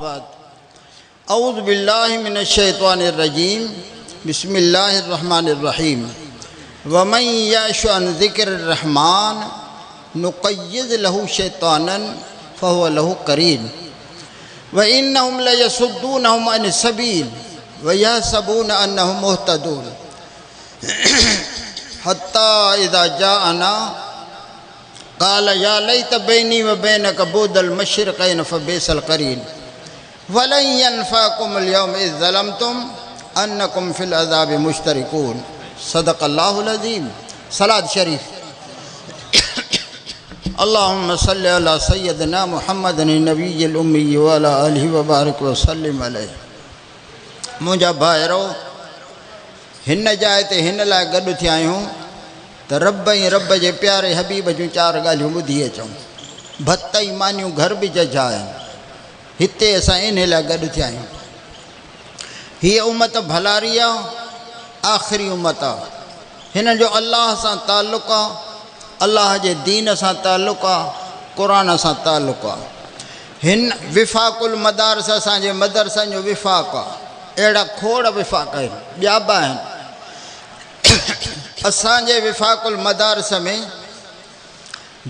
بعد اعوذ بالله من الشيطان الرجيم بسم الله الرحمن الرحيم ومن يعش عن ذڪر الرحمن نقيض له شيطانا فهو له قرين وانهم ليصدونهم عن السبيل ويحسبون انهم مهتدون حتي اذا جاءنا قال يا ليت بيني وبينك بعد المشرقين فبئس القرين ولن ينفعكم اليوم اذ ظلمتم انڪم في العذاب مشترڪون صدق الله العظيم صلات شريف اللهم صل على سيدنا محمد النبي الامي وعلى آله وبارك وسلم عليه منهنجا ڀائرو هن جاء تي هن لاء گڏ ٿيا آهيون ته رب ۽ رب جي پياري حبيب جون چار ڳالهيون ٻڌي اچون. ڀت ۽ مانيون گهر به ججها آهن. هتي اسان انهي لاء گڏ ٿيا آهيون. هيء امت ڀلاري آ، آخري امت آ. هنن جو الله سان تعلق آ، الله جي دين سان تعلق آ، قرآن سان تعلق آ. هن وفاق المدارس اسان جي مدرسن جو وفاق آ. اهڙا کوڙ وفاق آهن، ٻيا به آهن. اسان جي وفاق المدارس ۾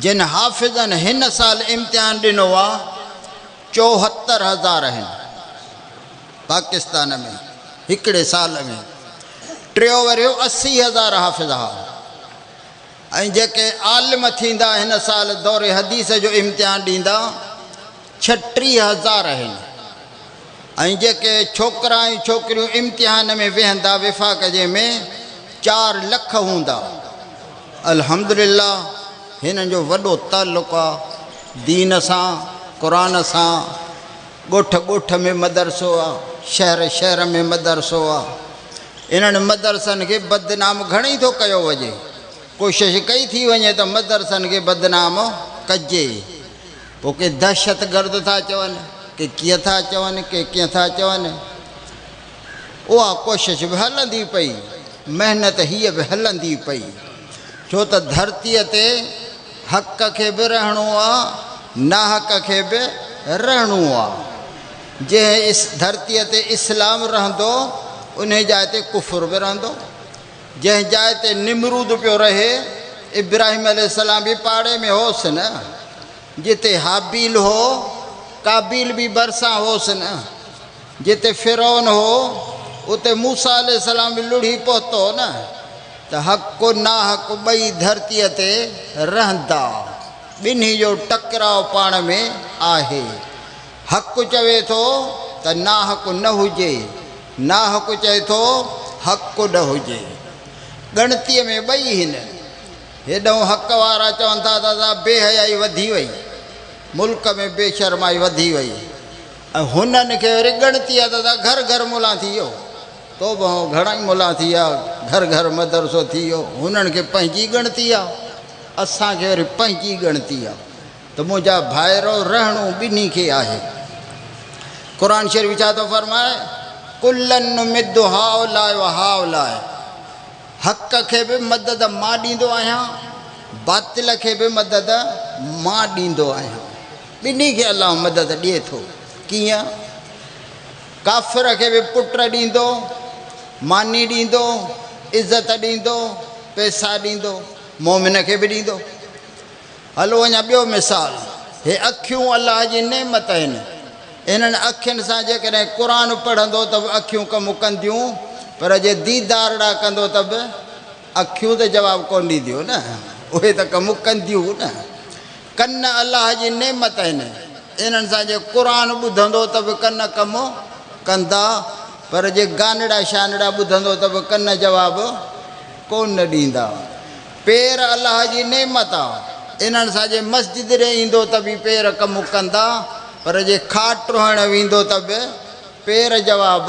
جن حافظن هن سال امتحان ڏنو آ 74 هزار آهن پاڪستان ۾ هڪڙي سال ۾ ٽيو ورهيو 80 هزار حافظ ها ۽ جيڪي عالم ٿيندا هن سال دور حديث جو امتحان ڏيندا 36 هزار آهن ۽ جيڪي ڇوڪرا ۽ ڇوڪريون امتحان ۾ ويهندا وفاق جي ۾ 4 لک هوندا. الحمدلله هنن جو وڏو تعلق آ دين سان قرآن سان ڳوٺ ڳوٺ ۾ مدرسو آ شهر شهر ۾ مدرسو آ انهن مدرسن کي بدنام گهڻئي ٿو ڪيو وڃي ڪوشش ڪئي ٿي وڃي ته مدرسن کي بدنام ڪجي. پوء ڪي دهشتگرد ٿا چون، ڪي ڪيئن ٿا چون، ڪي ڪيئن ٿا چون. اها ڪوشش به هلندي پئي، محنت هيء به هلندي پئي. ڇو ته ڌرتيء تي حق کي به رهڻو آ، ناحق کي به رهڻو آ. جنهن ڌرتيء تي اسلام رهندو، انهيء جاء تي ڪفر به رهندو. جنهن جاء تي نمرود پيو رهي، ابراهيم عليه السلام به پاڙي ۾ هوس نه؟ جتي هابيل هو، قابيل به ڀرسان هوس نه؟ جتي فرعون هو، اتي موسيٰ عليه السلام به لڙهي پهتو نه؟ ته حق ناحق ٻئي ڌرتيء تي رهندا، ٻنهي جو ٽڪراء پاڻ ۾ آهي. حق چوي ٿو ته ناحق نه هجي، ناحق چئي ٿو حق نه هجي. ڳڻتيء ۾ ٻئي هن. هيڏهون حق وارا چون ٿا ته ادا بي حيائي وڌي وئي، ملڪ ۾ بي شرمائي وڌي وئي ۽ هنن کي وري ڳڻتي آ ته ادا گهر گهر ملان ٿي ويو. توبهه گهڻا ئي ملان ٿي ويا، گهر گهر مدرسو ٿي ويو. هنن کي پنهنجي ڳڻتي آ، اسان کي وري پنهنجي ڳڻتي آ. ته منهنجا ڀائرو رهڻو ٻنهي کي آهي. قرآن شريف ڇا ٿو فرمائي؟ ڪلا نمد هؤلاء وهؤلاء حق کي به مدد مان ڏيندو آهيان باطل کي به مدد مان ڏيندو آهيان. ٻنهي کي الله مدد ڏئي ٿو. ڪيئن؟ ڪافر کي به پٽ ڏيندو، ماني ڏيندو، عزت ڏيندو، پئسا ڏيندو، مؤمن کي به ڏيندو. هلو اڃا ٻيو مثال، هي اکيون الله جي نعمت آهن، انهن اکين سان جيڪڏهن قرآن پڙهندو ته به اکيون ڪم ڪنديون پر جي ديدارڙا ڪندو ته به اکيون ته جواب ڪونه ڏينديون نه، اهي ته ڪم ڪنديون نه. ڪن الله جي نعمت آهن، انهن سان جي قرآن ٻڌندو ته به ڪن ڪم ڪندا پر جي گانڙا شانڙا ٻڌندو ته به ڪن جواب ڪونه ڏيندا. پير الله جي نعمت آ، انهن سان جي مسجد ڏي ايندو ته به پير ڪم ڪندا، پر جي کاٽ روئڻ ويندو ته به پير جواب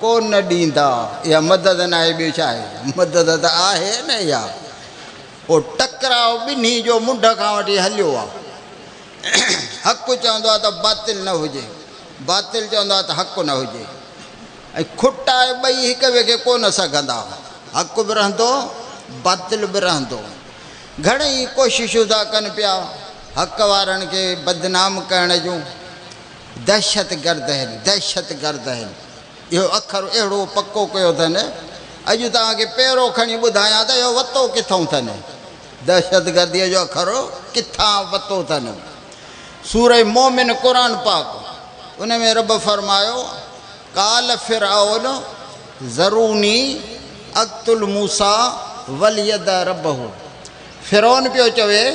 ڪو نه ڏيندا. اها مدد ناهي ٻيو ڇا آهي؟ مدد ته آهي نه اها. پوء ٽڪراء ٻنهي جو منڍ کان وٺي هليو آ. حق چوندو آ ته باطل نه هجي، باطل چوندو آ ته حق نه هجي. ۽ کٽائي ٻئي هڪ ٻئي کي ڪو نه سگهندا. حق به رهندو، باطل به رهندو. گهڻئي ڪوششون ٿا ڪن پيا حق وارن کي بدنام ڪرڻ جون. دهشتگرد آهن، دهشتگرد آهن. اهو اکر اهڙو پڪو ڪيو اٿن، اڄ توهان کي پيرو کڻي ٻڌايان ته اهو وتو ڪٿئون اٿن. دهشتگرديء جو اکر ڪٿان وتو اٿن. سورة مومن قرآن پاڪ ان ۾ رب فرمايو، قال فرعون ذروني اقتل موسيٰ وليدع ربه فرعون پيو چوي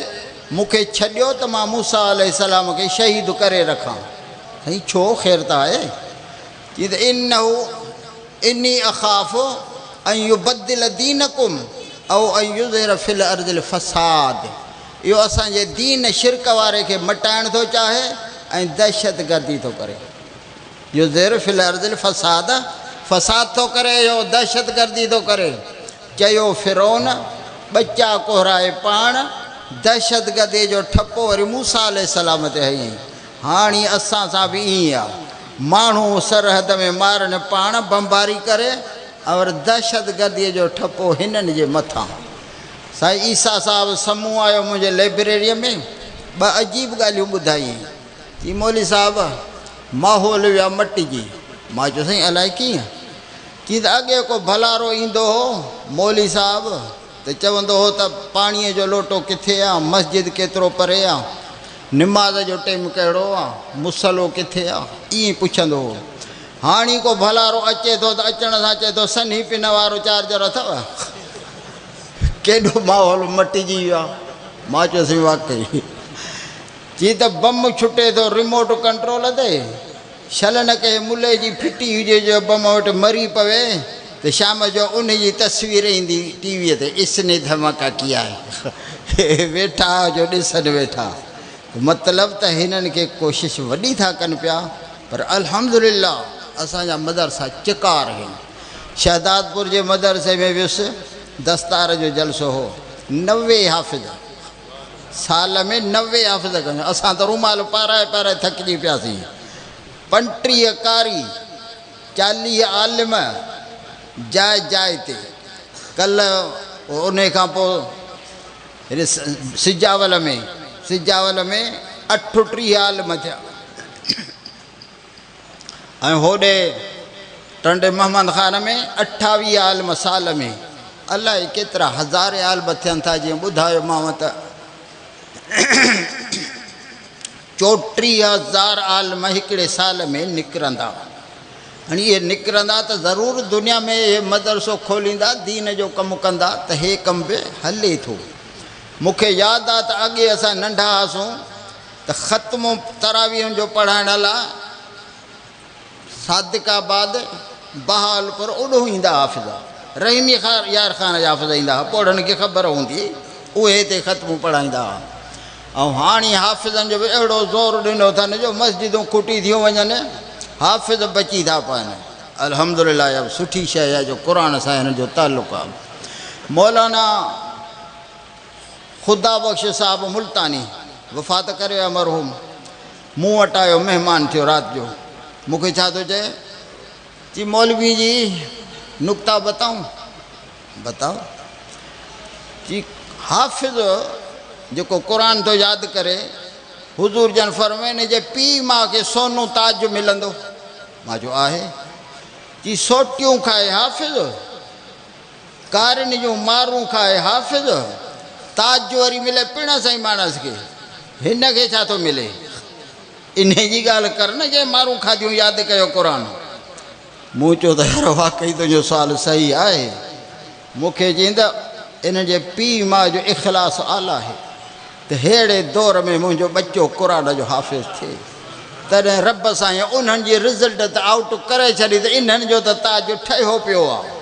مون کي ڇڏيو ته مان موسيٰ عليه السلام کي شهيد ڪري رکان. سائين ڇو خير ته آهي؟ چي ته انه اني اخاف ان يبدل دينڪم او ان يظهر في الارض الفساد اهو اسان جي دين شرڪ واري کي مٽائڻ ٿو چاهي ۽ دهشتگردي ٿو ڪري. يظهر في الارض الفساد فساد ٿو ڪري اهو دهشتگردي ٿو ڪري. چيو فرعون ٻچا ڪهرائي پاڻ دهشتگردي جو ٺپو وري موسيٰ عليه السلام تي هنيائين. هاڻي اسان سان به ائين آ. ماڻهو سرحد ۾ مارن پاڻ بمباري ڪري اور دهشتگرديء جو ٺپو هنن جي مٿان. سائين عيسيٰ صاحب سمون آيو منهنجي لئبريريء ۾ ٻه عجيب ڳالهيون ٻڌايائين. چي مولوي صاحب ماحول ويا مٽجي. مان چيو سائين الائي ڪيئن؟ چي ته اڳي ڪو ڀلارو ايندو هو مولوي صاحب ته چوندو هو ته پاڻيء جو لوٽو ڪٿي آ، مسجد ڪيترو پري آ، نماز جو ٽيم ڪهڙو آ، مصلو ڪٿي آ، ائين پڇندو هو. هاڻي ڪو ڀلارو اچي ٿو ته اچڻ سان چئي ٿو سنهي پن وارو چارجر اٿو؟ ڪيڏو ماحول مٽجي ويو آ. مان چيو سائين واقعي. چي ته بم ڇٽي ٿو ريموٽ ڪنٽرول تي، شل نه ڪنهن ملي جي ڦٽي هجي جو بم وٽ مري پوي ته شام جو ان جي تصوير ايندي ٽي ويء تي اس ني ڌماڪا ڪيا هي ويٺا جو ڏسن ويٺا مطلب ته هنن کي ڪوشش وڏي ٿا ڪن پيا پر الحمدلله اسان جا مدرسا چڪار هن شهدادپور جي مدرسي ۾ ويس دستار جو جلسو هو 90 حافظ سال ۾ 90 حافظ ڪيون. اسان ته رومال پارائي پارائي ٿڪجي پياسين. 35 قاري، 40 عالم جاء جاء تي. ڪلهه انهي کان پوء هيڏي سجاول ۾ سجاول ۾ 38 عالم ٿيا. ۽ هوڏي ٽنڊي محمد خان ۾ 28 عالم سال ۾ الائي ڪيترا هزارين عالم ٿين ٿا جيئن ٻڌايومانو ته 34 هزار عالم هڪڙي سال ۾ نڪرندا. هاڻي اهي نڪرندا ته ضرور دنيا ۾ اهي مدرسو کوليندا دين جو ڪم ڪندا ته هي ڪم به هلي ٿو. مون کي ياد آ ته اڳي اسان ننڍا هئاسون ته ختمو تراويحن جو پڙهائڻ لاء صادق آباد بهاولپور اوڏهون ايندا حافظ رحيمي يار خان جا حافظ ايندا هئا پوڙهن کي خبر هوندي اهي هتي ختمو پڙهائيندا هئا ۽ هاڻي حافظن جو به اهڙو زور ڏنو اٿن جو مسجدون کٽي ٿيون وڃن حافظ بچي ٿا پون الحمدلله اها سٺي شيء آهي جو قرآن سان هنن جو تعلق آهي مولانا خدا بخش صاحب ملتاني وفات ڪري ويا مرحوم مون وٽ آيو مهمان ٿيو رات جو مون کي ڇا ٿو چئي چي مولوي جي نقطا بتائون بتاؤ چي حافظ جيڪو قرآن ٿو ياد ڪري حضور جن فرمائي ان جي پيء ماء کي سونو تاج ملندو مان چيو آهي چي سوٽيون کائي حافظ ڪارين جون مارون کائي حافظ، تاج وري ملي پڻس ۽ ماڻس کي، هن کي ڇا ٿو ملي؟ انهيء جي ڳالهه ڪر نه جنهن مارون کاڌيون ياد ڪيو قرآن. مون چيو ته يار واقعي تنهنجو سوال صحيح آهي. مون کي چيائين ته انهن جي پيء ماء جو اخلاص اعليٰ آهي ته ههڙي دور ۾ منهنجو ٻچو قرآن جو حافظ ٿئي. تڏهن رب سائين انهن جي رزلٽ ته آئوٽ ڪري ڇڏي ته انهن جو ته تاج ٺهيو پيو آهي.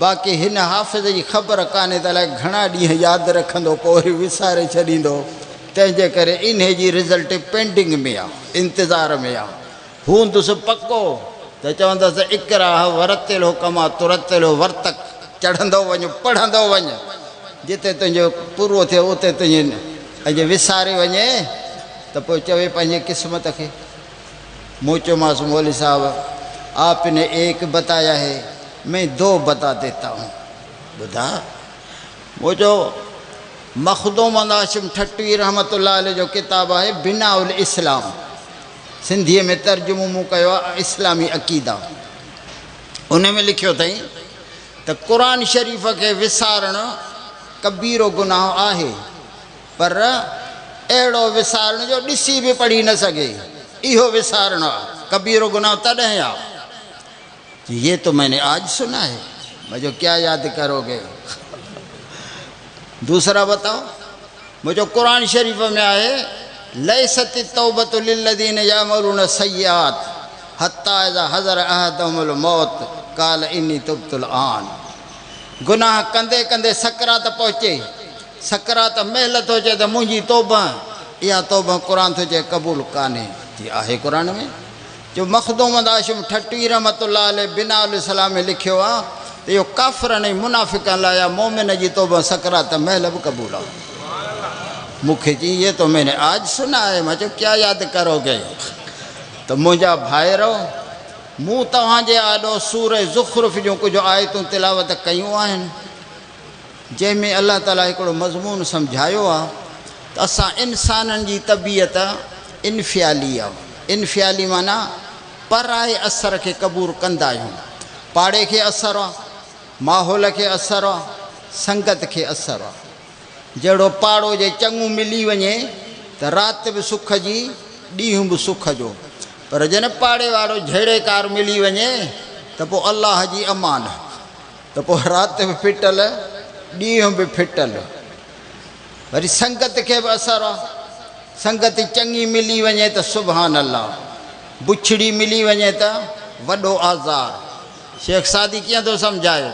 باقي هن حافظ جي خبر ڪانهي ته الائي گهڻا ڏينهن ياد رکندو پوء وري وساري ڇڏيندو تنهن جي ڪري انهي جي رزلٽ پينڊنگ ۾ آ انتظار ۾ آ هوندس پڪو ته چوندس اقراه ورتله ڪما ترتله ورتق چڙهندو وڃ پڙهندو وڃ جتي تنهنجو پورو ٿئي اتي تنهنجي ۽ جي وساري وڃي ته پوء چوي پنهنجي قسمت کي. مون چيومانس مولوي صاحب آپ ني ايڪ بتايا هي مين دو بتا ديتا هون. ٻڌاء. مون چيو مخدوم هاشم ٺٽوي رحمة الله عليه جو ڪتاب آهي بناء الاسلام. سنڌيء ۾ ترجمو مون ڪيو آهي اسلامي عقيدا. ان ۾ لکيو اٿئي ته قرآن شريف کي وسارڻ ڪبيرو گناهه آهي پر اهڙو وسارڻ جو ڏسي به پڙهي نه سگهي اهو وسارڻ آهي ڪبيرو گناهه تڏهن آهي. يه تو مين ني آج سنا هي مجھو ڪيا ياد ڪرو گي دوسرا بتاؤ مجھو قرآن شريف ۾ آهي ليست التوبة للذين يعملون السيئات حتي اذا حضر احدهم الموت قال اني تبت الان گناهه ڪندي ڪندي سڪرات پهچي سڪرات مهل ٿو چئي ته منهنجي توبه اها توبه قرآن ٿو چئي قبول ڪانهي جي آهي قرآن ۾ جو مخدوم هاشم ٺٽوي رحمة الله عليه بناء الاسلام ۾ لکيو آ ته اهو ڪافرن ۽ منافقن لاء آ مؤمن جي توبه سڪرات مهل به قبول آ. مون کي چيائين يه تو مين ني آج سنا هي مان چيو ڪيا ياد ڪرو گي ته منهنجا ڀائرو مون توهان جي آڏو سورة زخرف جون ڪجهه آيتون تلاوت ڪيون آهن جنهن ۾ الله تعاليٰ هڪڙو مضمون سمجهايو آهي ته اسان انسانن جي طبيعت انفعالي آهي. انفعالي معنيٰ پرائي اثر کي قبول ڪندا آهيون. پاڙي کي اثر آهي، ماحول کي اثر آهي، سنگت کي اثر آهي. جهڙو پاڙو جي چڱو ملي وڃي ته رات به سک جي، ڏينهن به سک جو. پر جڏهن پاڙي وارو جهيڙيڪار ملي وڃي ته پوء الله جي امان. ته پوء رات به ڦٽل، ڏينهن به ڦٽل. وري سنگت کي به اثر آ. سنگت چڱي ملي وڃي ته سبحان الله، بڇڙي ملي وڃي ته وڏو آزار. شيخ سعدي ڪيئن ٿو سمجهائي؟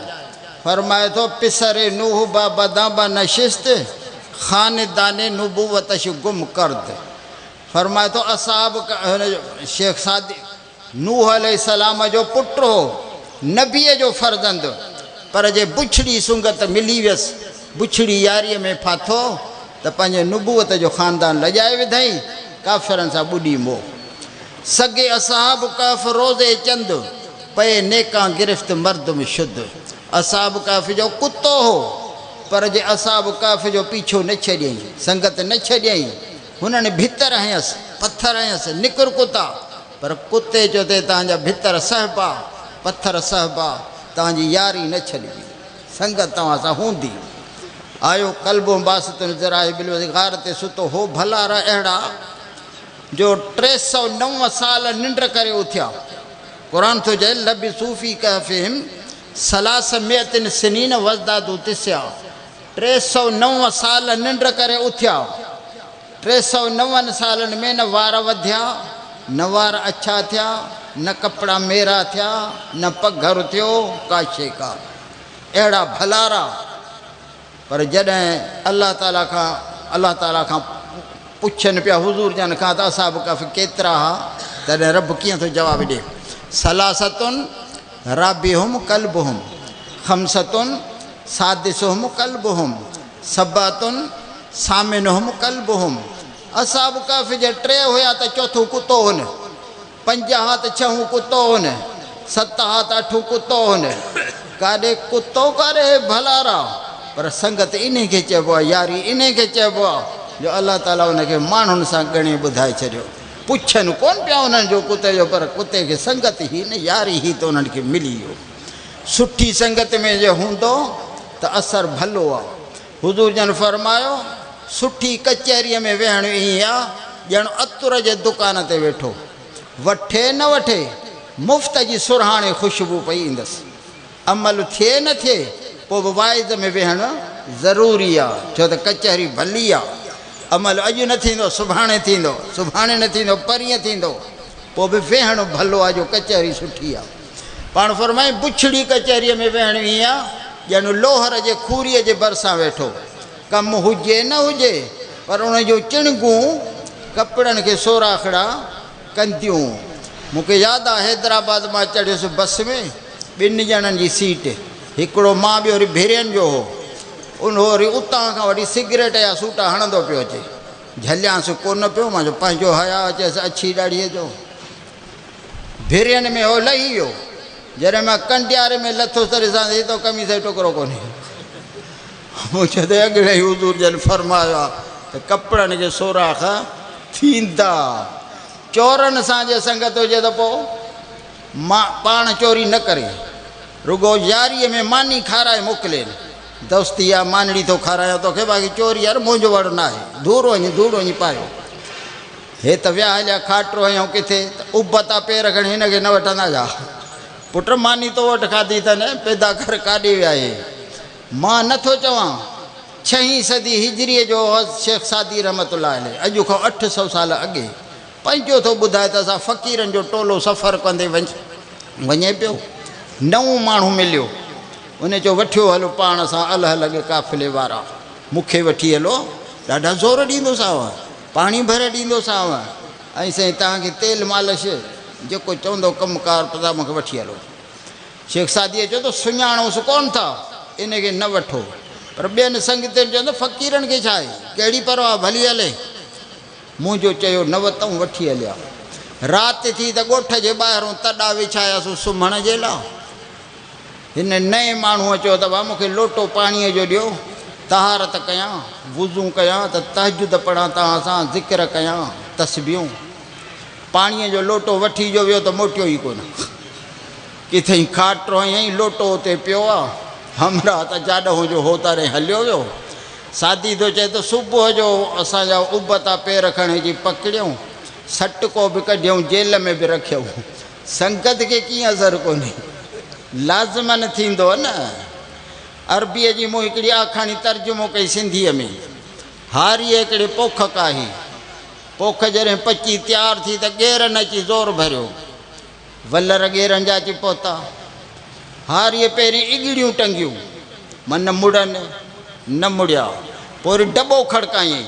فرمائي ٿو، پسر نوح با بدان با نشست، خاندان نبوتش گم کرد. فرمائي ٿو، اصحاب شيخ سعدي. نوح عليه السلام جو پٽ هو، نبيء جو فرزند، پر جي بڇڙي سنگت ملي ويس، بڇڙي ياريء ۾ ڦاٿو ته پنهنجي نبوت جو خاندان لڄائي وڌائين، ڪافرن سان ٻڏي مئو. سگ اصحاب ڪهف روزي چند، پئي نيڪان گرفت مردم شد. اصحاب ڪهف جو ڪتو هو، پر جي اصحاب ڪهف جو پيڇو نه ڇڏيائين، سنگت نه ڇڏيائين، هنن ڀتر هنيس، پٿر هنيس، نڪر ڪتا! پر ڪتي چيو ته توهان جا ڀتر سهبا، پٿر سهبا، توهان جي ياري نه ڇڏبي، سنگت توهان سان هوندي. آيو ڪلب باسط ذراعه بالوسيط غار تي ستو هو، ڀلارا اهڙا جو 309 سال ننڊ ڪري اٿيا. قرآن ٿو چئي، لبثوا في ڪهفهم ثلاث مئة سنين وازدادوا تسعا. 309 سال ننڊ ڪري اٿيا. 309 سالن ۾ نه وار وڌيا، نه وار اڇا ٿيا، نه ڪپڙا ميرا ٿيا، نه پگهر ٿيو، ڪا شيء ڪا. اهڙا ڀلارا. پر جڏهن الله تعاليٰ کان الله تعاليٰ کان پڇن پيا حضور جن کان ته اصحاب ڪهف ڪيترا ها؟ تڏهن رب ڪيئن ٿو جواب ڏئي؟ ثلاثة رابعهم ڪلبهم، خمسة سادسهم ڪلبهم، سبعة ثامنهم ڪلبهم. اصحاب ڪهف جي ٽي هيا ته چوٿون ڪتو هن، پنج ها ته ڇهون ڪتو هن، ست ها ته اٺون ڪتو هن. ڪاڏي ڪتو ڪاڏي هي ڀلارا. پر سنگت انهي کي چئبو آهي، ياري انهي کي چئبو آهي جو الله تعاليٰ ان کي ماڻهن سان ڳڻي ٻڌائي ڇڏيو. پڇن ڪونه پيا انهن جو ڪتي جو پر ڪتي کي سنگت هئي نه ياري هئي ته انهن کي ملي ويو. سٺي سنگت ۾ جي هوندو ته اثر ڀلو آ. حضور جن فرمايو، سٺي ڪچهريء ۾ ويهڻ ائين آ ڄڻ عطر جي دڪان تي ويٺو. وٺي نه وٺي مفت جي سرهاڻي خوشبو پئي ايندس. عمل ٿئي نه ٿئي پوء به واعظ ۾ ويهڻ ضروري آ ڇو ته ڪچهري ڀلي آ. عمل اڄ نه ٿيندو سڀاڻي ٿيندو، سڀاڻي نه ٿيندو پرينء ٿيندو، پوء به ويهڻ ڀلو آ جو ڪچهري سٺي آ. پاڻ فرمائين بڇڙي ڪچهريء ۾ ويهڻ ائين آ ڄڻ لوهر جي کوريء جي ڀرسان ويٺو. ڪم هجي نه هجي پر ان جون چڻنگون ڪپڙن کي سوراخڙا ڪنديون. مون کي ياد آ حيدرآباد مان چڙهيس بس ۾ ٻن ڄڻن جي سيٽ هڪڙو مان ٻيو وري ڀرين جو هو. ان وري اتان کان وٺي سگريٽ جا سوٽا هڻندو پيو اچي. جهليانس ڪونه پيو مان چيو پنهنجو حياء اچيس اڇي ڏاڙهيء جو. ڀرين ۾ هو لهي ويو. جڏهن مان ڪنڊياري ۾ لٿس ته ڏسان ته هي ته قميص جو ٽڪرو ڪونهي. مون چيو ته اڳڙي ئي حضور جن فرمايو آهي ته ڪپڙن کي سوراخ ٿيندا. چورن سان جي سنگت هجي ته پوء مان پاڻ چوري نه ڪري، رڳو ياريء ۾ ماني کارائي موڪلين. دوستي آ، مانڙي ٿو کارايان توکي، باقي چوري يار منهنجو وڙ ناهي. ڌور وڃي، ڌوڙ وڃي پايو. هي ته ويا هليا، کاٽرو هنيائون ڪٿي ته ابتا پير کڻي هن کي نه وٺندا ڇا؟ پٽ ماني تو وٽ کاڌي اٿن، پيدا ڪر ڪاڏي ويا هي؟ مان نه ٿو چوان، ڇهين صدي هجريء جو حضرت شيخ سعدي رحمة الله عليه، اڄ کان 800 سال اڳي، پنهنجو ٿو ٻڌائي ته اسان فقيرن جو ٽولو سفر ڪندي وڃي پيو، نئون ماڻهو مليو، ان چيو وٺيو هلو پاڻ سان الهه لڳ قافلي وارا، مون کي وٺي هلو، ڏاڍا زور ڏيندوسانو، پاڻي ڀري ڏيندوسانو ۽ سائين توهان کي تيل مالش جيڪو چوندو ڪم ڪار پتا مون کي وٺي هلو. شيخ سعديء چيو ته سڃاڻوس ڪونه ٿا، ان کي نه وٺو. پر ٻين سنگتين چيو ته فقيرن کي ڇا آهي، ڪهڙي پرواهه، ڀلي هلي. منهنجو چيو نه وتئون، وٺي هليا. رات ٿي ته ڳوٺ جي ٻاهرون تڏا وڇاياسون سمهڻ جي لاء. هن نئين ماڻهوء چيو ته ڀاء مون کي لوٽو پاڻيء جو ڏيو، طهارت ڪيان، وضو ڪيان ته تهجد پڙهان توهان سان، ذڪر ڪيان، تسبيحون. پاڻيء جو لوٽو وٺي جو ويو ته موٽيو ئي ڪونه. ڪٿئين کاٽ هنيائين، لوٽو اتي پيو آ. همراهه ته جاڏهون جو هو تارين هليو ويو. سادي ٿو چئي ته صبح جو اسان جا ابتا پير کڻي اچي پڪڙيائون، سٽڪو به ڪڍيائون، جيل ۾ به رکيائون. سنگت کي ڪيئن اثر ڪونهي. لازماً ٿيندو نه. عربيء جي مون هڪڙي آکاڻي ترجمو ڪئي سنڌيء ۾. هاريء هڪڙي پوک ڪاهي. پوک جڏهن پچي تيار ٿي ته ڳيرن اچي زور ڀريو. ولر ڳيرن جا اچي پهتا. هاريء پهرين اڳڙيون ٽنگيون، من مڙن، نه مڙيا. پوء وري ڊٻو کڙڪايائين،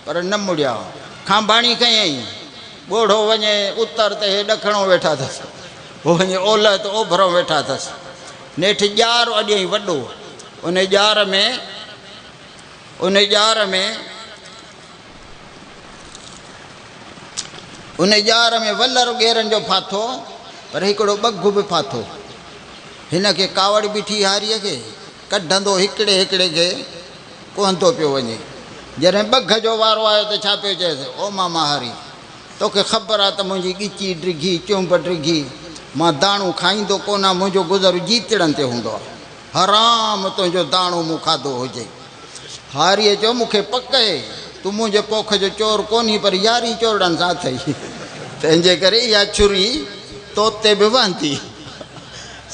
پر نه مڙيا. کانڀاڻي کنيائين، ڳوڙهو وڃي اتر ته هي ڏکڻو ويٺا اٿس، هو وڃي اولهه ته اوڀرئون ويٺا اٿس. نيٺ ڄار اڏيائين وڏو. انهيء ڄار ۾، انهيء ڄار ۾. ان ڄار ۾ ولر ڳيرن جو ڦاٿو، پر هڪڙو ٻگهه به ڦاٿو. هن کي ڪاوڙ بيٺي هاريء کي، ڪڍندو هڪڙي هڪڙي کي ڪهندو پيو وڃي. جڏهن ٻگهه جو وارو آيو ته ڇا پيو چئيس، او ماما هاري! توکي خبر آ ته منهنجي ڳچي ڊگهي، چهنب ڊگهي، مان داڻو کائيندو ڪونه، منهنجو گذر جيتڙن تي هوندو آ. حرام تنهنجو داڻو مون کاڌو هجي. هاريء چيو، مون کي پڪ اهي، تون منهنجي پوک جو چور ڪونهين، پر ياري چورڙن سان اٿئي، تنهنجي ڪري اها ڇري تو تي به وهندي.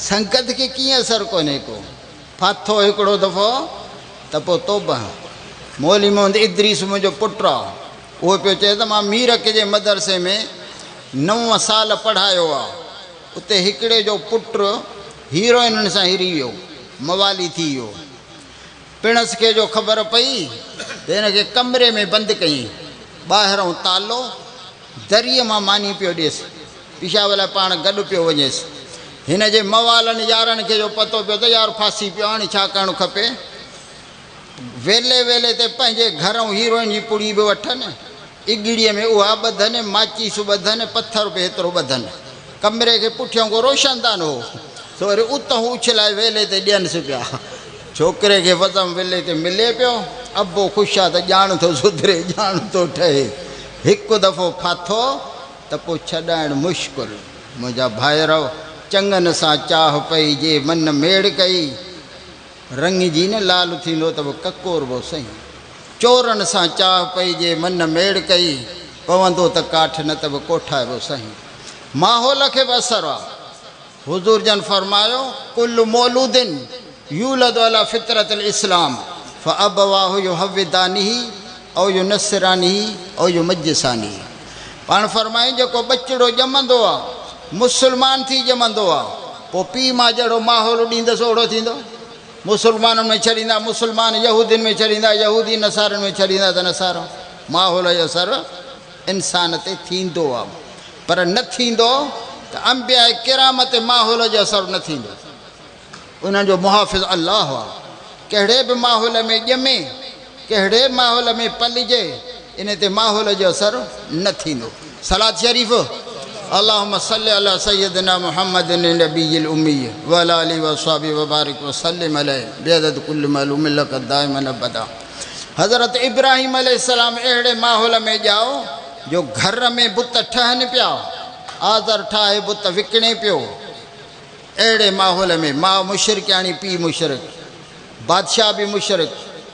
سنگت کي ڪيئن اثر ڪونهي ڪو. ڦاٿو هڪڙو دفعو ته پوء توبهه. مولوي محمد ادريس منهنجو پٽ آ. اهو پيو چئي ته مان ميرڪ جي مدرسي ۾ نو سال پڙهايو آ. اتي هڪڙي جو پٽ هيروئنن سان هري ويو، موالي ٿي ويو. پڻس کي جو خبر پئي ته هن کي ڪمري ۾ بند ڪيائين. ٻاهرئون تالو، دريء مان ماني پيو ڏيس. پيشاب لاء پاڻ گڏ پيو وڃيس. هن جي موالن يارن کي جو پتو پيو ته يار ڦاسي پيو هاڻي ڇا ڪرڻ کپي. ويلي ويلي تي پنهنجي گهرئون هيروئن جي پڙي به وٺن. اڳڙيء ۾ اها ٻڌن، ماچيس ٻڌن، پٿر به هيترو ٻڌن. ڪمري کي پٺيان ڪو روشندان هو، سو وري اتهون اڇلائي ويلي تي ڏينس پيا. ڇوڪري کي وزم ويلي تي ملي پيو. ابو خوش آ ته ڄاڻ ٿو سڌري، ڄاڻ ٿو ٺهي. هڪ دفعو ڦاٿو ته پوء ڇڏائڻ مشڪل. منهنجا ڀائرؤ! چڱن سان چاهه پئي، جي من ميڙ ڪئي. رڱ جي نه لال ٿيندو ته به ڪڪوربو سهي. چورن سان چاهه پئي جي من ميڙ ڪئي، پوندو ته ڪاٺ نه ته به ڪوٺائبو سهي. ماحول کي به اثر آ. حضور جن فرمايو، ڪل مولود يولد علي فطرت الاسلام فابواه يهودانه او ينصرانه او يمجسانه. پاڻ فرمايائين جيڪو ٻچڙو ڄمندو آ مسلمان ٿي ڄمندو آ پوء پيء ماء جهڙو ماحول ڏيندس اوڙو ٿيندو. مسلمانن ۾ ڇڏيندا مسلمان، يهودين ۾ ڇڏيندا يهودي، نصارن ۾ ڇڏيندا ته نصارا. ماحول جو اثر انسان تي ٿيندو آ پر نه ٿيندو ته انبياء ڪرام تي ماحول جو اثر نه ٿيندو. انهن جو محافظ الله آ. ڪهڙي به ماحول ۾ ڄمي، ڪهڙي به ماحول ۾ پلجي، ان تي ماحول جو اثر نه ٿيندو. صلوة شريف، اللهم صل علي سيدنا محمد النبي الامي وعلي آله واصحابه وبارڪ وسلم عليه بعدد ڪل معلوم لک دائما ابدا. حضرت ابراهيم عليه السلام اهڙي ماحول ۾ ڄائو. جو گهر ۾ بت ٺهن پيا، آذر ٺاهي بت وڪڻي پيو. اهڙي ماحول ۾ ماء مشرڪياڻي پيء مشرڪ، بادشاهه به مشرڪ،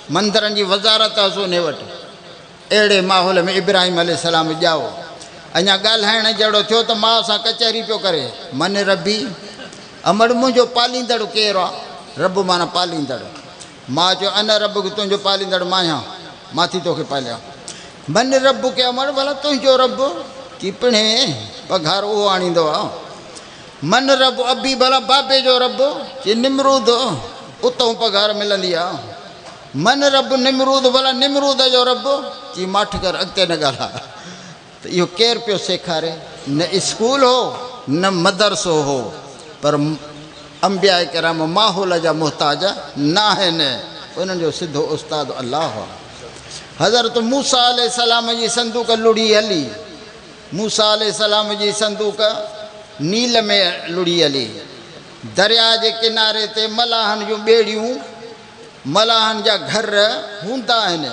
مندرن جي وزارت هئس انهي وٽ. اهڙي ماحول ۾ ابراهيم عليه السلام ڄائو. اڃا ڳالهائڻ جهڙو ٿيو ته ماء سان ڪچهري پيو ڪري، من ربي؟ امڙ منهنجو پاليندڙ ڪير آ؟ رب معنيٰ پاليندڙ. ماء چيو، انا ربک تنهنجو پاليندڙ مان آهيان، مان ٿي توکي پاليان. من ربک امڙ ڀلا تنهنجو رب؟ چي پڻهين پگهار اهو آڻيندو آ. من رب ابي ڀلا بابي جو رب؟ چي نمرود، اتئون پگهار ملندي آ. من رب نمرود ڀلا نمرود جو رب؟ چي ماٺ ڪر اڳتي نه ڳالهاء. ته اهو ڪير پيو سيکاري؟ نه اسڪول هو نه مدرسو هو پر انبياء ڪرام ماحول جا محتاج ناهن، انهن جو سڌو استاد الله آهي. حضرت موسيٰ عليه السلام جي صندوق لڙهي هلي، موسيٰ عليه السلام جي صندوق نيل ۾ لڙهي هلي، درياء جي ڪناري تي ملاحن جون ٻيڙيون، ملاحن جا گهر هوندا آهن،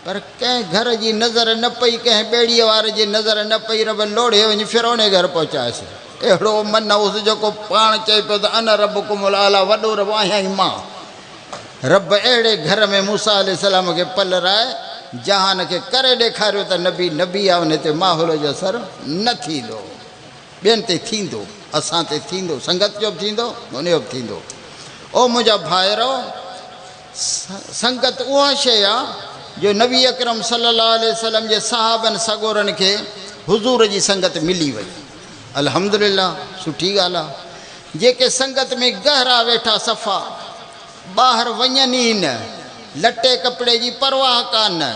پر ڪنهن گهر جي نظر نه پئي، ڪنهن ٻيڙيء واري جي نظر نه پئي، رب لوڙهي وڃي فرعوني گهر پهچايس. اهڙو من هوس جيڪو پاڻ چئي پيو ته انا ربڪم الاعليٰ وڏو رب آهيان ئي مان. رب اهڙي گهر ۾ موسيٰ عليه السلام کي پلرائي جهان کي ڪري ڏيکاريو ته نبي نبي آهي ان تي ماحول جو اثر نه ٿيندو. ٻين تي ٿيندو، اسان تي ٿيندو، سنگت جو به ٿيندو، ان جو به ٿيندو. او منهنجا ڀائرؤ! سنگت اها شيء آ جو نبي اڪرم صلي الله عليه وسلم جي صحابن سڳورن کي حضور جي سنگت ملي وئي. الحمدلله سٺي ڳالهه آ. جيڪي سنگت ۾ گهرا ويٺا صفا ٻاهر وڃن ئي نه، لٽي ڪپڙي جي پرواهه ڪانه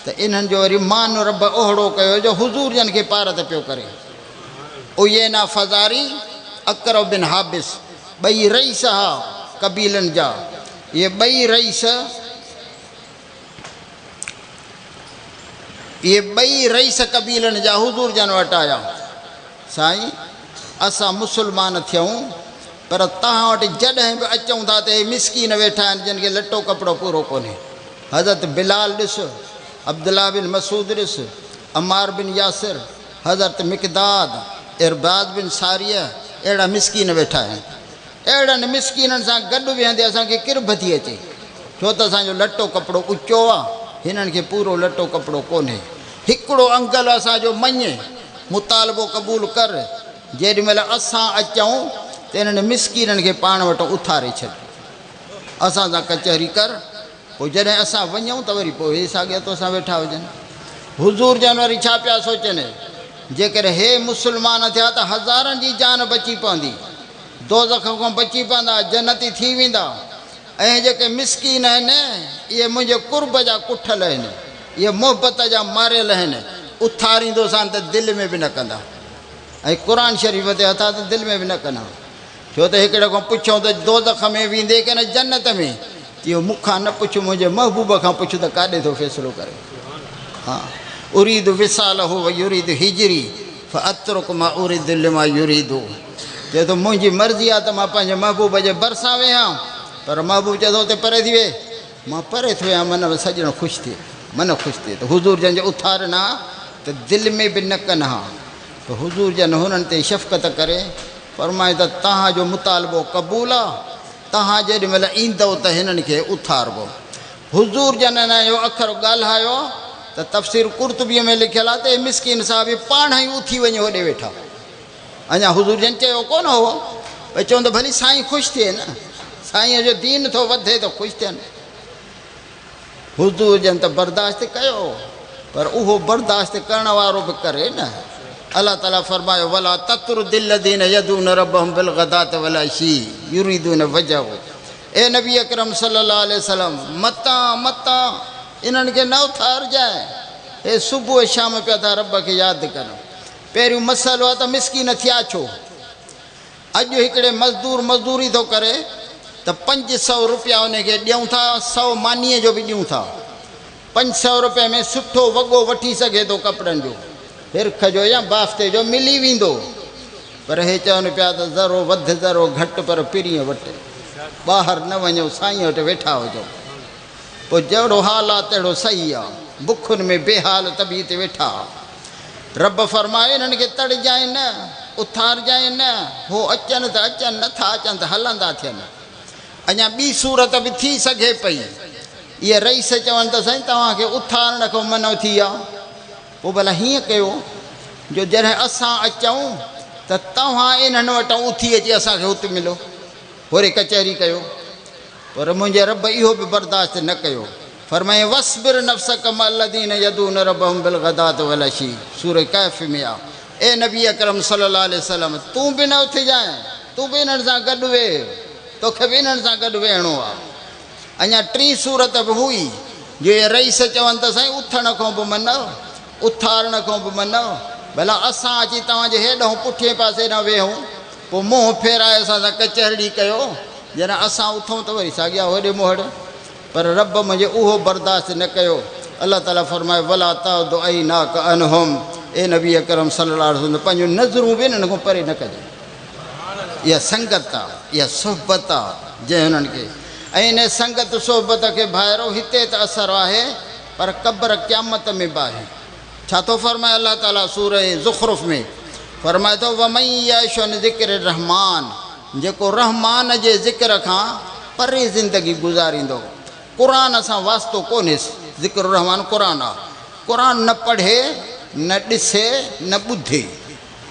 ته انهن جو وري مان رب اهڙو ڪيو جو حضور جن کي پارت پيو ڪري. عيينه فزاري، اقرع بن حابس ٻئي رئيس ها قبيلن جا. اهي ٻئي رئيس اهي ٻئي رئيس قبيلن جا حضور جن وٽ آيا. سائين! اسان مسلمان ٿيون پر توهان وٽ جڏهن به اچون ٿا ته اهي مسڪين ويٺا آهن جن کي لٽو ڪپڙو پورو ڪونهي. حضرت بلال ڏس، عبدالله بن مسعود ڏس، عمار بن ياسر، حضرت مقداد، ارباض بن ساريه اهڙا مسڪين ويٺا آهن. اهڙن مسڪينن سان گڏ ويهندي اسان کي ڪرڀ ٿي اچي، ڇو ته اسان جو لٽو ڪپڙو اچو آ، هنن کي پورو لٽو ڪپڙو ڪونهي. هڪڙو انگل اسان جو مڃ، مطالبو قبول ڪر، جيڏي مهل اسان اچون ته انهن مسڪينن کي پاڻ وٽ اٿاري ڇڏ. اسان سان ڪچهري ڪر. پوء جڏهن اسان وڃون ته وري پوء اهي ساڳيا توسان ويٺا هجن. حضور جن وري ڇا پيا سوچن؟ جيڪڏهن هي مسلمان ٿيا ته هزارن جي جان بچي پوندي، دوزخ کان بچي پوندا، جنتي ٿي ويندا ۽ هي جيڪي مسڪين آهن، اهي منهنجي قرب جا ڪٺل آهن، اهي محبت جا ماريل آهن، اٿاريندوسان ته دل ۾ به نه ڪندا ۽ قرآن شريف تي هٿا ته دل ۾ به نه ڪندا. ڇو ته هڪڙي کان پڇيائون ته دوزخ ۾ ويندي ڪين جنت ۾؟ چيو مون کان نه پڇ منهنجي محبوب کان پڇ ته ڪاڏي ٿو فيصلو ڪري. ها اريد وصاله و يريد هجري فاترڪ ما اريد لما يريد چئي ٿو منهنجي مرضي آهي ته مان پنهنجي محبوب جي ڀرسان ويهان پر محبوب چئي ٿو اتي پري ٿي ويهه مان پري ٿو ويهان من سڄڻ خوش ٿئي من خوش ٿئي ته حضور جن جي اٿارن ها ته دل ۾ به نه ڪن ها ته حضور جن هنن تي شفقت ڪري فرمايو ته توهان جو مطالبو قبول آ، توهان جيڏي مهل ايندؤ ته هنن کي اٿاربو. حضور جن ان اهو اکر ڳالهايو ته تفسير قرطبيء ۾ لکيل آ ته اهي مسڪين صحابي پاڻهئي اٿي وڃي هوڏي ويٺا. اڃا حضور جن چيو ڪونه هو، پر چون ته ڀلي سائين خوش ٿئي نه، سائينء جو دين ٿو وڌي ته خوش ٿين. حضور جن ته برداشت ڪيو پر اهو برداشت ڪرڻ وارو به ڪري نه. الله تعالي فرمايو ولا تطرد الذين يدعون ربهم بالغداة والعشي يريدون وجهه اي نبي اڪرم صلي الله عليه وسلم متان متان انهن کي نه اٿارجانء هي صبح شام پيا ٿا رب کي ياد ڪن. پهريون مسئلو آهي ته مسڪين ٿيا ڇو؟ اڄ هڪڙي مزدور مزدوري ٿو ڪري ته 500 روپيا ان کي ڏيون ٿا، سئو مانيء جو به ڏيون ٿا. 500 روپين ۾ سٺو وڳو وٺي سگهي ٿو ڪپڙن جو، هرک جو يا بافتي جو ملي ويندو. پر هي چون پيا ته ذرو وڌ ذرو گهٽ پر پرينء وٽ ٻاهر نه وڃو، سائينء وٽ ويٺا هجو. پوء جهڙو حال آ تهڙو صحيح آ. بکن ۾ بيحال طبيعت ويٺا آ. رب فرمايو، انهن کي تڙجانء نه، اٿارجانء نه، هو اچن ته اچن، نه ٿا اچن ته هلندا ٿين. اڃا ٻي صورت به ٿي سگهي پئي. اهي رئيس چون ته سائين توهان کي اٿارڻ کان منع ٿي آ. پوء ڀلا هيئن ڪيو جو جڏهن اسان اچون ته توهان انهن وٽان اٿي اچي اسان کي ات ملو. هوري ڪچهري ڪيو. پر منهنجي رب اهو به برداشت نه ڪيو. فرمايائين، واصبر نفسک مع الذين يدعون ربهم بالغداة والعشي، سورة ڪهف ۾ آ. اي نبي اڪرم صلي الله عليه وسلم! تون به نه اٿجانء، تون به انهن سان گڏ ويهه، توکي به انهن سان گڏ ويهڻو آ. اڃا ٽين صورت به هئي، جو اهي رئيس چون ته سائين اٿڻ کان به منع، اٿارڻ کان به منع، ڀلا اسان اچي توهان جي هيڏانهن پٺئين پاسي ڏانهن ويهون، پوء منهن ڦيرائي اسان سان ڪچهرڙي ڪيو، جڏهن اسان اٿون ته وري ساڳيا هوڏي مهڙ. پر رب منهنجي اهو برداشت نه ڪيو. الله تعاليٰ فرمايو، ولا تعد عيناک عنهم، اي نبي اڪرم صلي الله عليه وسلم پنهنجون نظرون به انهن کان پري نه ڪجانء. اها سنگت آ، اها صحبت آ جنهن انهن کي ۽ انهي سنگت صحبت کي ڀائرو هتي ته اثر آهي پر قبر قيامت ۾ به آهي. ڇا ٿو فرمائي الله تعاليٰ سورة زخرف ۾ فرمائي ٿو، ومن يعش عن ذڪر الرحمان، جيڪو رحمان جي ذڪر کان پري زندگي گذاريندو، قرآن سان واسطو ڪونهيس، ذڪر الرحمان قرآن آ، قرآن نه پڙهي، نه ڏسي، نه ٻڌي،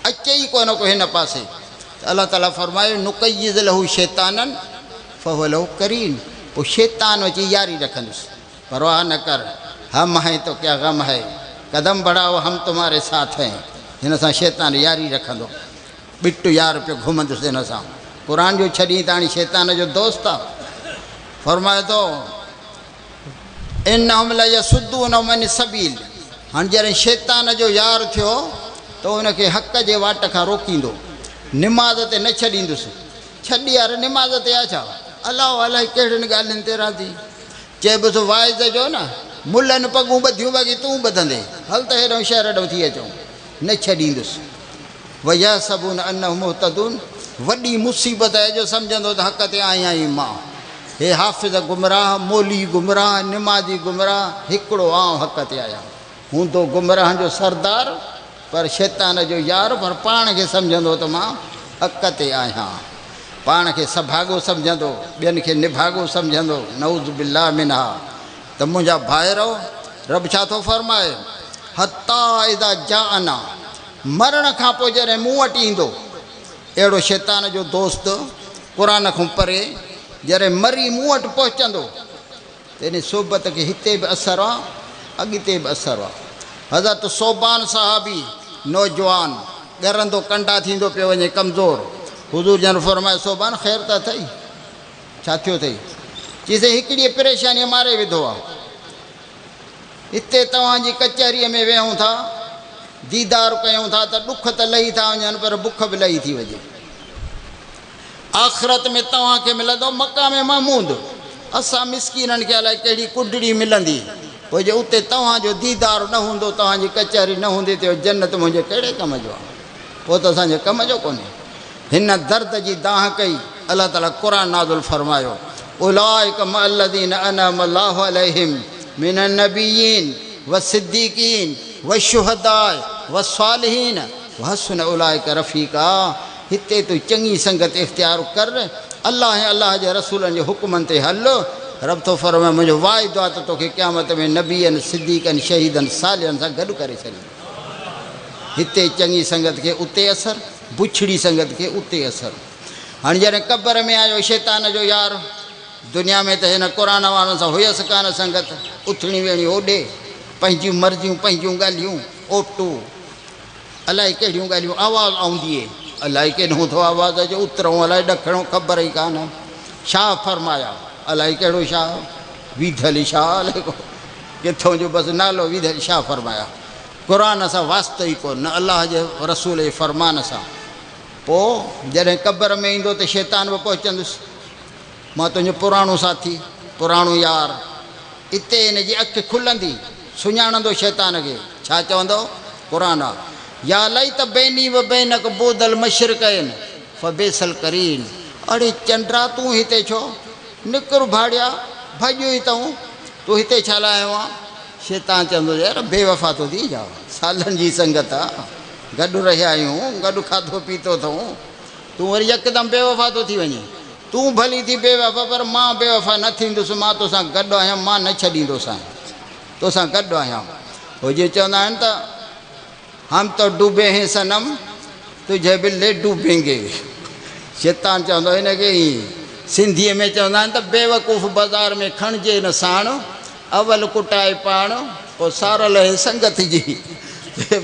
اچي ئي ڪونه ڪو هن پاسي ته الله تعاليٰ فرمايو، نقيض له شيطانا فهو له قرين، پوء شيطان اچي ياري رکندس. پرواهه نه ڪر، هم هين تو ڪيا غم هي، قدم بڙهائو هم تمهاري ساٿ هين، هن سان شيطان ياري رکندو، ٻٽ يار پيو گهمندس هن سان، قرآن جو ڇڏين ته هاڻي شيطان جو دوست آ، فرمائي ٿو، انهم ليصدونهم عن السبيل، هاڻي جڏهن شيطان جو يار ٿيو ته ان کي حق جي واٽ کان روڪيندو، نماز تي نه ڇڏيندس، ڇڏ يار نماز تي آ ڇا، الله الائي ڪهڙين ڳالهين تي راضي. چئبس واعظ جو نه، ملن پڳون ٻڌيون باقي تون ٻڌندين، هل ته هيڏانهن شهر ڏانهن ٿي اچون، نه ڇڏيندس. ويحسبون انهم مهتدون وڏي مصيبت آهي جو سمجهندو ته حق تي آهيان ئي مان. هي حافظ گمراهه، مولوي گمراهه، نمازي گمراهه، هڪڙو آئون حق تي آهيان. هوندو گمراهن جو سردار، پر شيطان جو يار، پر پاڻ کي سمجهندو ته مان حق تي آهيان. پاڻ کي سڀاڳو سمجهندو، ٻين کي نڀاڳو سمجهندو، نعوذ بالله منها. ته منهنجا ڀائرؤ! رب ڇا ٿو فرمائي، حتيٰ اذا جاءنا، مرڻ کان پوء جڏهن مون وٽ ايندو، اهڙو شيطان جو دوست، قرآن کان پري، جڏهن مري مون وٽ پهچندو ته ان صحبت کي هتي به اثر آ، اڳتي به اثر آ. حضرت ثوبان صحابي نوجوان، ڳرندو ڪنڊا ٿيندو پيو وڃي، ڪمزور. حضور جن فرمايو، ثوبان خير ته اٿئي؟ ڇا ٿيو اٿئي؟ چيس، هڪڙيء پريشانيء ماري وڌو آ. هتي توهان جي ڪچهريء ۾ ويهون ٿا، ديدار ڪيون ٿا ته ڏک ته لهي ٿا وڃن پر بک به لهي ٿي وڃي. آخرت ۾ توهان کي ملندو مقام محمود، اسان مسڪينن کي الائي ڪهڙي ڪڍڙي ملندي، پوء جي اتي توهان جو ديدار نه هوندو، توهان جي ڪچهري نه هوندي ته اهو جنت منهنجي ڪهڙي ڪم جو آهي، پوء ته اسان جي ڪم جو ڪونهي. هن درد جي دانهن ڪئي، الله تعاليٰ قرآن نازل فرمايو، اولئک مع الذين انعم الله عليهم من النبيين والصديقين والشهداء والصالحين وحسن اولئک رفيقا. هتي تون چڱي سنگت اختيار ڪر، الله ۽ الله جي رسولن جي حڪمن تي هل، رب ٿو فرمائي، منهنجو واعدو آهي ته توکي قيامت ۾ نبين، صديقن، شهيدن، صالحن سان گڏ ڪري ڇڏيندس. هتي چڱي سنگت کي اتي اثر، بڇڙي سنگت کي اتي اثر. هاڻي جڏهن قبر ۾ آيو شيطان جو يار، دنيا ۾ ته هن قرآن وارن سان هيس ڪانه سنگت، اٿڻي ويهڻي هوڏي، پنهنجيون مرضيون، پنهنجيون ڳالهيون، اوٽو. الائي ڪهڙيون ڳالهيون آواز آئونديئي الائي ڪيڏهون ٿو آواز اچي اترئون الائي ڏکڻئون خبر ئي ڪانه شاهه فرمايا الائي ڪهڙو شاهه ويڌل شاهه الائي ڪو ڪٿون جو بس نالو ويڌل شاهه فرمايا قرآن سان واسطو ئي ڪونه نه الله جي رسول جي فرمان سان پوء جڏهن قبر ۾ ايندو ته شيطان به پهچندس مان تنهنجو پراڻو ساٿي، پراڻو يار. اتي هن جي اک کلندي، سڃاڻندو شيطان کي. ڇا چوندو؟ قرآن آ. يا ليت بيني و بينک بعد المشرقين فبئس القرين. اڙي چنڊا تون هتي ڇو؟ نڪر ڀاڙيا، ڀڄ هتئون. تون هتي ڇا لاء آيو آن؟ شيطان چوندو يار بيوفا ٿو ٿي جا، سالن جي سنگت آ، گڏ رهيا آهيون، گڏ کاڌو پيتو اٿئون، تون وري يڪدم بيوفا ٿو ٿي وڃين. تون ڀلي ٿي بيوفا پر مان بيوفا نه ٿيندس، مان توسان گڏ آهيان، مان نه ڇڏيندوسانء، توسان گڏ آهيان. هو جيئن چوندا آهن ته هم تو ڊوبي هين صنم، تجهي به لي ڊوبين گي. شيطان چوندو هن کي ائين. سنڌيء ۾ چوندا آهن ته بيوقوف بازار ۾ کڻجي نه ساڻ، اول ڪٽائي پاڻ، پوء سار لهي سنگت جي.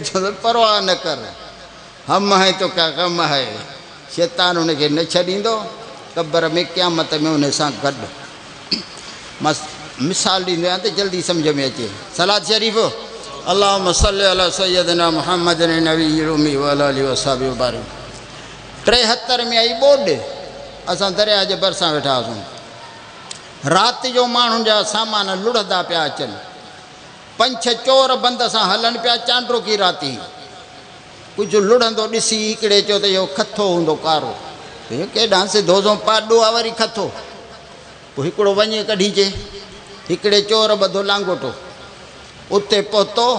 چوندو پرواهه نه ڪر. هم هين تو ڪيا غم هي. شيطان ان کي نه ڇڏيندو، قبر ۾ قيامت ۾ ان سان گڏ. مان مثال ڏيندو آهيان ته جلدي سمجهه ۾ اچي. صلات شريف اللهم صل علي سيدنا محمد النبي الامي وعلي اله وصحبه وبارك. 73 ۾ آئي ٻوڏ، اسان درياهه جي ڀرسان ويٺا هئاسون. رات جو ماڻهن جا سامان لڙهندا پيا اچن. پنج ڇهه چور بند سان هلن پيا، چانڊوڪي رات هئي. ڪجهه لڙهندو ڏسي هڪڙي چيو ته اهو کٿو هوندو ڪارو. چيو ڪيڏانهن سڌو سنئون پاڏو آ وري کٿو. پوء هڪڙو وڃي ڪڍي چي. هڪڙي چور ٻڌو لانگوٽو. اتي پهتو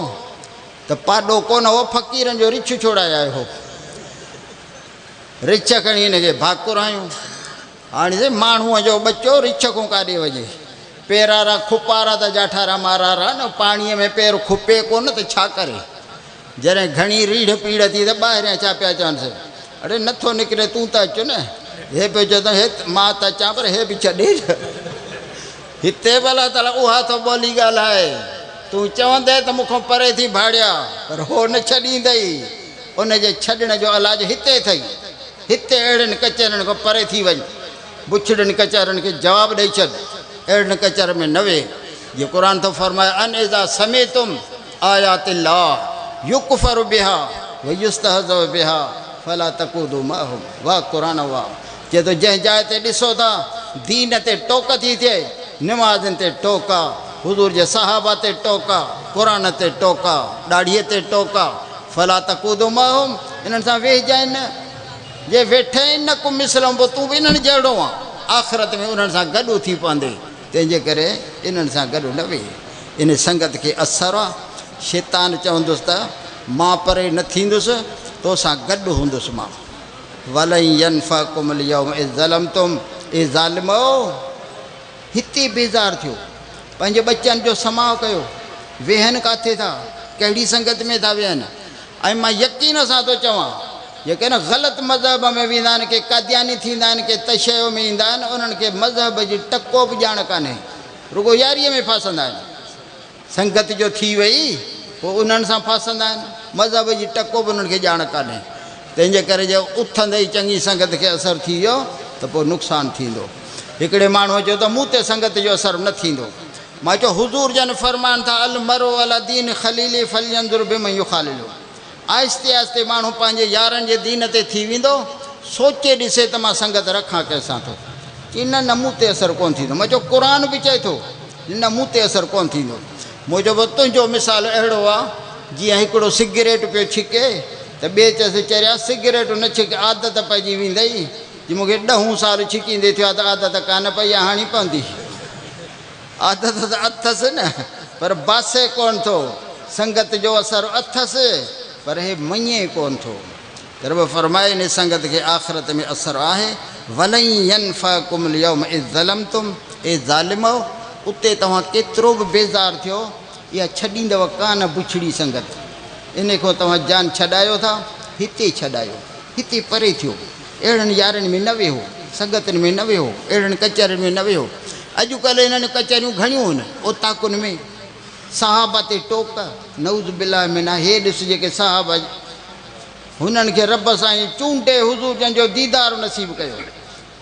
ته پاڏو ڪونه هو، فقيرن جو رڇ ڇوڙائي آيو هو. رڇ کڻي هن کي ڀاڪر هنيو. هاڻي سائين ماڻهوء جو ٻچو رڇ کان ڪاڏي وڃي. پيرارا کپارا ته جاٺارا مارارا نه، پاڻيء ۾ پير کپي ڪونه ته ڇا ڪري. جڏهن گهڻي ريڙهه پيڙهه ٿي ته ٻاهريان ڇا پيا چونس، اڙي نٿو نڪري تون ته اچ نه. هي پيو چئي ته هي مان ته اچان پر هي به ڇڏي نه. هتي به الله تعاليٰ اها ٿو ٻولي ڳالهائي. تون چوندين ته مون کان پري ٿي ڀاڙيا، پر هو نه ڇڏيندئي. ان جي ڇڏڻ جو علاج هتي اٿئي. هتي اهڙين ڪچهرين کان پري ٿي وڃ. بڇڙين ڪچهرين کي جواب ڏئي ڇڏ. اهڙين ڪچهرين ۾ نه ويهه. جيئن قرآن ٿو فرمائي، ان اذا سمعتم آيات الله يڪفر بها ويستهزء بها فلا تقعدوا معهم. واه قرآن واه. چئي ٿو جنهن جاء تي ڏسو ٿا دين تي ٽوڪ ٿي ٿئي، نمازين تي ٽوڪ آ، حضور جي صحابه تي ٽوڪ آ، قرآن تي ٽوڪ آ، ڏاڙهيء تي ٽوڪ آ، فلا تقعدوا معهم انهن سان ويهجانء نه، جي ويٺين نه ڪو مثلهم پوء تون به انهن جهڙو آن، آخرت ۾ انهن سان گڏ اٿي پوندين، تنهن جي ڪري انهن سان گڏ نه ويهه. ان سنگت کي اثر آ، شيطان چوندس ته مان پري نه ٿيندس، توسان گڏ هوندس مان. ولن ينفعڪم اليوم اذ ظلمتم اي ظالمؤ! هتي بيزار ٿيو، پنهنجي ٻچن جو سماء ڪيو، ويهن ڪاٿي ٿا، ڪهڙي سنگت ۾ ٿا ويهن ۽ مان يقين سان ٿو چوان جيڪي ان غلط مذهب ۾ ويندا آهن، ڪي قادياني ٿيندا آهن، ڪي تشيع ۾ ايندا آهن، انهن کي مذهب جي ٽڪو به ڄاڻ ڪانهي، رڳو ياريء ۾ ڦاسندا آهن. سنگت جو ٿي وئي، پوء انهن سان ڦاسندا آهن. مذهب جي ٽڪو به انهن کي ڄاڻ ڪانهي. تنهن جي ڪري جي اٿندي ئي چڱي سنگت کي اثر ٿي ويو ته پوء نقصان ٿيندو. هڪڙي ماڻهوء چيو ته مون تي سنگت جو اثر نه ٿيندو. مان چيو حضور جن فرمائن ٿا المرء علي دين خليله فلينظر بمن يخالله آهستي آهستي ماڻهو پنهنجي يارن جي دين تي ٿي ويندو، سوچي ڏسي ته مان سنگت رکان ڪنهن سان ٿو. چي نه نه مون تي اثر ڪونه ٿيندو. مان چيو قرآن به چئي ٿو نه مون تي اثر ڪونه ٿيندو. مون چيو پوء تنهنجو مثال اهڙو آ جيئن هڪڙو سگريٽ پيو ڇڪي ته ٻئي چيس چريا سگريٽ نه ڇڪ عادت پئجي ويندئي. جي مون کي ڏهون سال ڇڪيندي ٿيو آ ته عادت ڪانه پئي آ هاڻي پوندي. عادت ته اٿس نه پر باسي ڪونه ٿو. سنگت جو اثر اٿس پر هي مڃي ڪونه ٿو. ته رب فرمائي انهي سنگت کي آخرت ۾ اثر آهي، ولن ينفعڪم اليوم اذ ظلمتم اي ظالمؤ! اتي توهان ڪيترو به بيزار ٿيو اها ڇڏيندؤ ڪانه بڇڙي سنگت، انهي کان توهان جان ڇڏايو ٿا، هتي ڇڏايو، هتي پري ٿيو، اهڙن يارن ۾ نه ويهو، سنگتن ۾ نه ويهو، اهڙن ڪچهرين ۾ نه ويهو، اڄڪلهه انهن ڪچهريون گهڻيون آهن، اوطاقن ۾. صحابه تي ٽوڪ، نعوذ بالله منها، هي ڏس جيڪي صحابه هنن کي رب سائين چونڊي حضور جن جو ديدار نصيب ڪيو،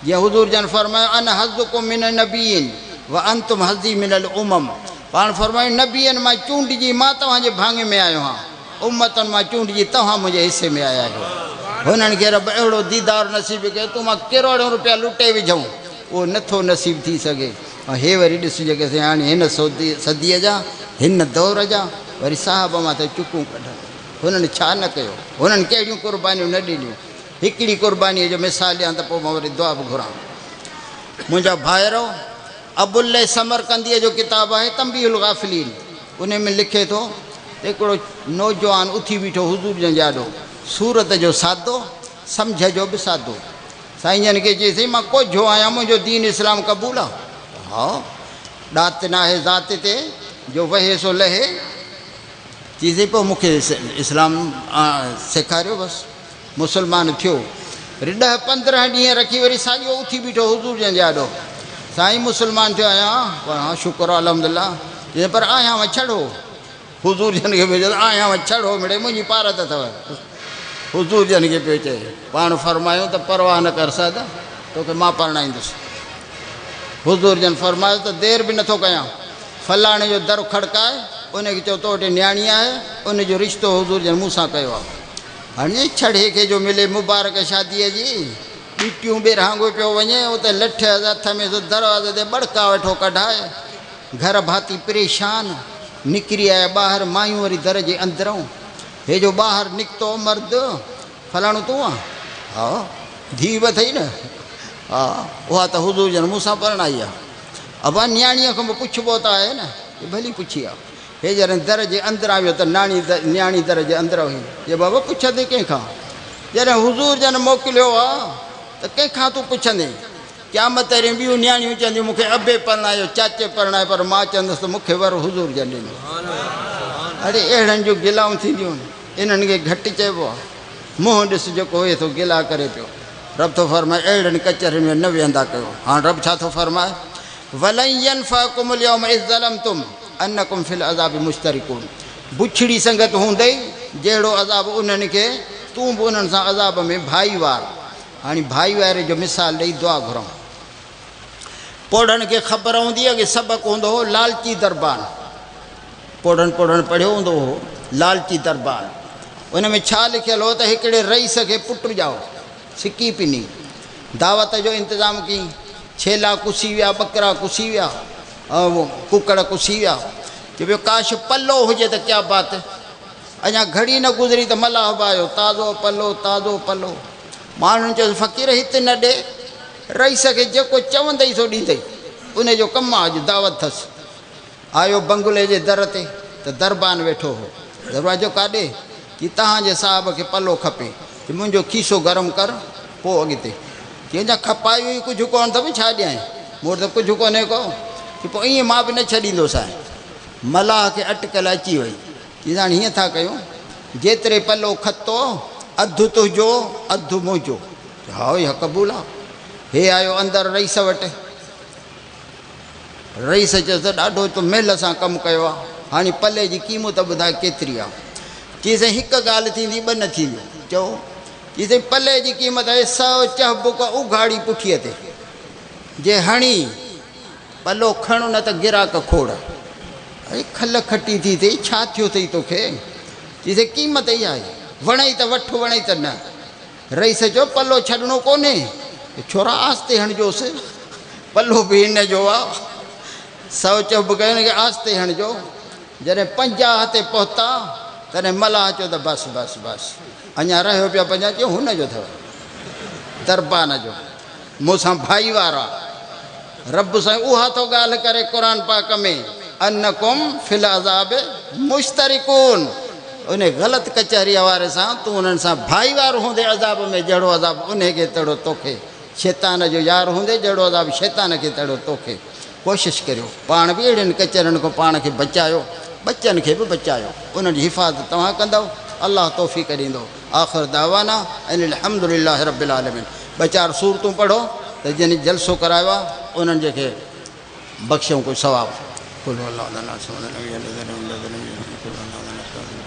جيئن حضور جن فرمايو انا حظڪم من النبيين وانتم حظي من الامم پاڻ فرمايو نبين مان چونڊجي مان توهان جي ڀاڱي ۾ آيو هان، امتن مان چونڊجي توهان منهنجي حصي ۾ آيا آهيو. هنن کي رب اهڙو ديدار نصيب ڪيو تون مان ڪروڙين روپيا لٽي وجهون اهو نٿو نصيب ٿي سگهي. ۽ هي وري ڏس جيڪي سائين هاڻي هن صديء جا، هن دور جا، وري صاحب مان ٿا چڪون ڪڍن. هنن ڇا نه ڪيو؟ هنن ڪهڙيون قربانيون نه ڏنيون؟ هڪڙي قربانيء جو مثال ڏيان ته پوء مان وري دعا به گهران. منهنجا ڀائرؤ! ابوالليث سمرقنديء جو ڪتاب آهي تنبيه الغافلين. ان ۾ لکي ٿو ته هڪڙو نوجوان اٿي بيٺو حضور جن جي آڏو، صورت جو سادو، سمجهه جو به سادو. سائين جن کي چيس، مان ڪوجهو آهيان، منهنجو دين اسلام قبول آ؟ ته ها، ڏات ناهي ذات تي، جو وهي سو لهي. چيس، پوء مون کي اسلام سيکاريو، بس مسلمان ٿيو. وري ڏهه 15 ڏينهن رکي وري ساڳيو اٿي بيٺو حضور جن جي آڏو، سائين مسلمان ٿيو آهيان؟ ها شڪر آ الحمدلله. چيس، پر آهيان وڇڙو. حضور جن کي پيو چئي ته آهيان وڇڙو مڙئي منهنجي پارت اٿو. حضور جن کي پيو چئي. پاڻ فرمايو ته پرواهه نه ڪر سعد، توکي مان پرڻائيندس. حضور جن فرمايو ته دير به نٿو ڪيان، فلاڻي جو در کڙڪاء، ان کي چئو تو وٽ نياڻي آهي، ان جو رشتو حضور جن مون سان ڪيو آهي. هاڻي ڇڙهي کي جو ملي مبارڪ شاديء جي، ٻيٽيون ٻيرهانگو پيو وڃي، اتي لٺ هٿ ۾ سو دروازي تي ٻڙڪا ويٺو ڪڍائي. گهر ڀاتي پريشان، نڪري آيا ٻاهر، مايون وري در جي اندرئون. هي جو ٻاهر نڪتو مرد، فلاڻو تون آن؟ ها، ڌيء به اٿئي نه؟ ها، اها ته حضور جن مون سان پرڻائي آ. ابا نياڻيء کان به پڇبو ته آهي نه؟ چي ڀلي پڇي آ. هي جڏهن در جي اندران ويو ته ناڻي نياڻي در جي اندر هئي. چي بابا پڇندين ڪنهن کان؟ جڏهن حضور جن موڪليو آ ته ڪنهن کان تون پڇندين؟ قيامت تائين ٻيون نياڻيون چونديون مون کي ابي پرڻايو، چاچي پرڻايو پر مان چوندس ته مون کي ور حضور جن ڏنو. اڙي اهڙن جون گلائون ٿينديون انهن کي گهٽ چئبو آهي. منهن ڏس جيڪو هئي ٿو گلا ڪري پيو. رب ٿو فرمائي اهڙين ڪچهرين ۾ نه ويهندا ڪيو. هاڻ رب ڇا ٿو فرمائي ولن ينفعڪم اليوم اذ ظلمتم انڪم في العذاب مشترڪون بڇڙي سنگت هوندئي جهڙو عذاب انهن کي تون به انهن سان عذاب ۾ ڀائيوار. هاڻي ڀائيواري جو مثال ڏئي دعا گهرون. پوڙهن کي خبر هوندي اڳي سبق هوندو هو لالچي دربان. پوڙهن پوڙهن پڙهيو هوندو هو لالچي دربان. ان ۾ ڇا لکيل هو ته هڪڙي رئيس کي پٽ ڄائو، سڪي پني. دعوت جو انتظام ڪيائين. ڇيلا ڪسي ويا، ٻڪرا ڪسي ويا، ڪڪڙ ڪسي ويا. چئي پيو ڪاش پلو هجي ته ڪيا بات. اڃا گهڙي نه گذري ته ملاح به آيو، تازو پلو، تازو پلو. ماڻهن چيس، فقير هت نه ڏي، رئيس کي جيڪو چوندئي سو ڏيندئي، انهي جو ڪم آ، اڄ دعوت ٿس. آيو بنگلي جي در تي ته دربان ويٺو هو. دروازو ڪاڏي؟ چي توهان جي صاحب کي پلو کپي. چي منهنجو کيسو گرم ڪر، پوء اڳتي. چي اڃا کپايو ئي ڪجهه ڪونه اٿم، ڇا ڏيانء؟ مون وٽ ته ڪجهه ڪونهي ڪو. چي پوء ائين مان به نه ڇڏيندوسانء. ملاح کي اٽڪل اچي وئي. چيس هاڻي هيئن ٿا ڪيون، جيتري پلو کتو، اڌ تنهنجو، اڌ منهنجو. چيو هائو اها قبول آ. هي آيو اندر رئيس وٽ. رئيس چيس ته ڏاڍو تو مهل سان ڪم ڪيو آ، هاڻي پلي جي قيمت ٻڌاء ڪيتري آ. چيس سائين هڪ ڳالهه ٿيندي ٻه نه ٿينديون. چئو. چيس سائين پلي جي قيمت آهي سئو چهبڪ اگهاڙي پٺيء تي، جي هڻي. پلو کڻ نه ته گراڪ کوڙ. اڙي کل کٽي ٿي ٿئي، ڇا ٿيو اٿئي توکي؟ چيس قيمت اها آهي، وڻئي ته وٺ وڻئي ته نه. رئيس چيو پلو ڇڏڻو ڪونهي. ڇورا آهستي هڻجوس، پلو به هن جو آ. سو چئو به ڪيو هن کي آهستي هڻجو. جڏهن 50 تي پهتا، تڏهن ملاح چيو ته بس بس بس، اڃا رهيو پيا 50، چيو هن جو اٿو، دربان جو. مون سان ڀائيوار آ. رب سائين اها ٿو ڳالهه ڪري قرآن پاڪ ۾ انڪم في العذاب مشترڪون انهي غلط ڪچهريء واري سان تون انهن سان ڀائيوار هوندي عذاب ۾ جهڙو عذاب انهي کي تهڙو توکي شيطان جو يار هوندي جهڙو عذاب شيطان کي تهڙو توکي ڪوشش ڪريو پاڻ به اهڙين ڪچهرين کان پاڻ کي بچايو ٻچن کي به بچايو انهن جي حفاظت توهان ڪندؤ الله توفيق ڏيندو آخر دعوانا ان الحمد لله رب العالمين ٻه چار سورتون پڙهو ته جن جلسو ڪرايو آهي انهن جي کي بخشيون ڪجهه ثواب. قل هو الله احد الله الصمد لم يلد ولم يولد ولم يكن له كفوا احد.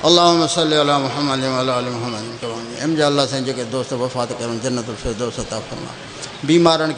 اللهم صل علي محمد وعلي ال محمد ڪما ام جا الله سائين جيڪي دوست وفات ڪيا جنت الفردوس عطا فرما بيمارن کي.